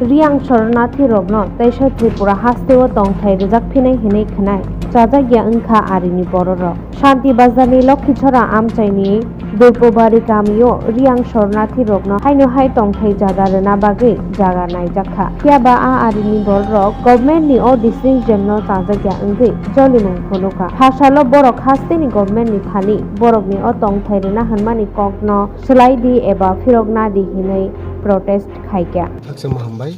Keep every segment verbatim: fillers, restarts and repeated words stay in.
Riang shoronathi rokno teisa Tripura hasteo tongthai rwjak phinai hinwi khwnai chajakya wngkha arini bororok. Shanti Bazarni Lokhichhora amchaini Durpobari kamio Riang shoronathi rokno haino hai tongthai jaga rwna bagwi jaga naijakha. Phiya ba a arini bororok government ni o decision no chajakya wngwi jolimung phunukha. Phasalo borok hasteni government ni thani borokni o tongthai rwna hwnmani kokno swlai di eba phirokna di hinwi protest khaikha. Thaksa ma hambai.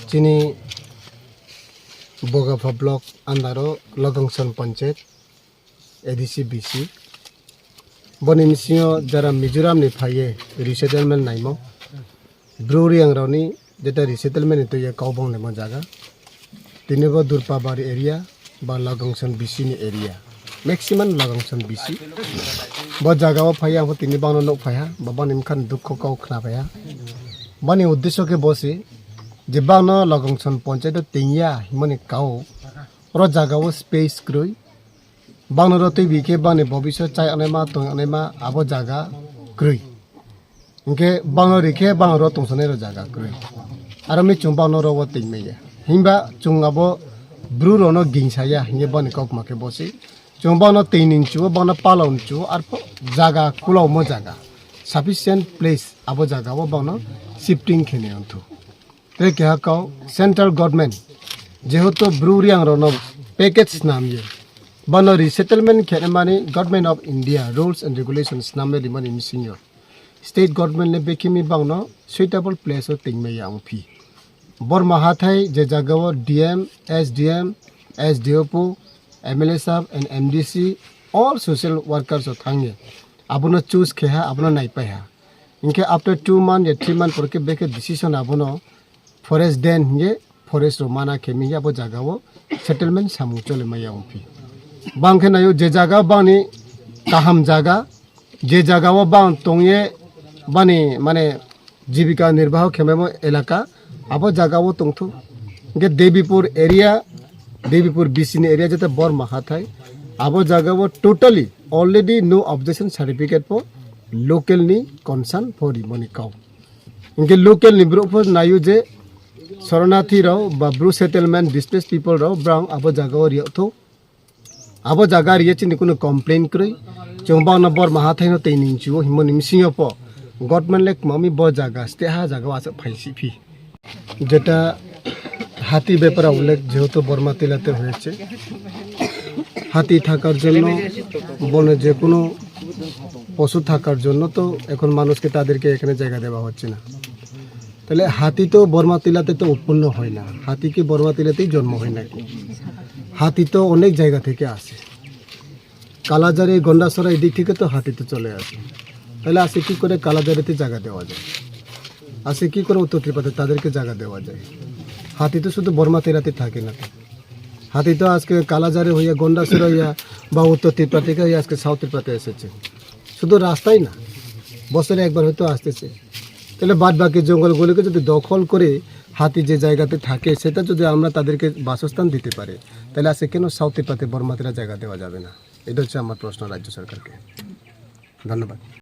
Chini Bogapha block under o Logongson panchayat, A D C B C. Boni bisingo jara Mizoram ni phaiye resettlement naimo. Bru Riang rokni jeta resettlement ni tuiye kau bong lemo jaga. Tini bo Durpabari area ba Lagongson B C ni area. Maximum Lagongson B C. Bo jaga o phaiya bo tini bangno nuk phaiha, bo bani mkhan dukho kau khna phaiha. Bani uddesho khe bo se je bangno Lagongson ponchayat o tingya himani kau. Oro jaga o space kwrwi. Bangno ro twi bi khe bangni bobiswt chai onai ma tong onai ma abo jaga kwrwi. Hinkhe bangno ri khe bangno ro tongsanai ro jaga kwrwi. Aro mi chwng bangno ro o twi manya. Himba chwng abo bru rono gingsa ya hinkhe bangni kok ma khe bosi. Chwng bangno twi ni chuo bangno palo ni chuo arpho jaga kulau mo jaga. Sufficient place abo jaga o bangno shifting khe ni onthu. Tei keha kau central government jehetu Bru Riang rokno package snam ye, bono resettlement khe mani Government of India rules and regulations snam ye rimani bisingo state government ni bekhimi bangno suitable place o tingmai ya wngphi. Borma hathai je jaga o D M, S D M, S D O po, M L A sab and M D C, all social workers o thangye abono choose khe ha, abono naipai ha. Hinkhe after two month ya three month pore khe bekhe decision abono forest den hinkhe forest rok mana khe mi abo jaga o settlement samung chole maya wngphi. Bang khe nayo je jaga bangni kaham jaga, je jaga o bang tongye bani mane jibika nirbaho khe maimo elaka abo jaga o tongthu. Hinkhe Debipur area, Debipur B C ni area jete Borma hathai abo jaga o totally already no objection certificate po local ni concern po rimani kau. Hinkhe local ni borok pho naio je Shoronathi rok ba Bru settlement displaced people rok brang abo jaga o riyok tho. Abo jaga riya chini kunu complain kwrwi. Chwng bangno Borma hathai no tei ning chuo himoni bisingo po government le kwmami bo jaga ste ha jaga o aswk phai si phi. যেটা হাতি ব্যাপারে উল্লেখ, যেহেতু বর্মা তিলাতে হয়েছে, হাতি থাকার জন্য, বনে যে কোনো পশু থাকার জন্য তো এখন মানুষকে, তাদেরকে এখানে জায়গা দেওয়া হচ্ছে না। তাহলে হাতি তো বর্মা তিলাতে তো উৎপন্ন হয় না, হাতি কি বর্মা তিলাতেই জন্ম হয় নাকি? হাতি তো অনেক জায়গা থেকে আসে। কালাজারি, গন্ডাছড়া এদিক থেকে তো হাতি তো চলে আসে, তাহলে আজকে কি করে কালাজারিতে জায়গা দেওয়া যায়? আজকে কি করে উত্তর ত্রিপুরাতে তাদেরকে জায়গা দেওয়া যায়? হাতি তো শুধু বর্মা তিলাতে থাকে না তো। হাতি তো আজকে কালাজারি হইয়া, গন্ডাছড়া হইয়া বা উত্তর ত্রিপুরা থেকে হইয়া আজকে সাউথ ত্রিপুরাতে এসেছে। শুধু রাস্তায় না, বছরে একবার হয়তো আসতেছে। তাহলে বাদ বাকি জঙ্গলগুলিকে যদি দখল করে হাতি যে জায়গাতে থাকে, সেটা যদি আমরা তাদেরকে বাসস্থান দিতে পারি, তাহলে আজকে কেন সাউথ ত্রিপুরাতে বর্মাতিরা জায়গা দেওয়া যাবে না? এটা হচ্ছে আমার প্রশ্ন রাজ্য সরকারকে। ধন্যবাদ।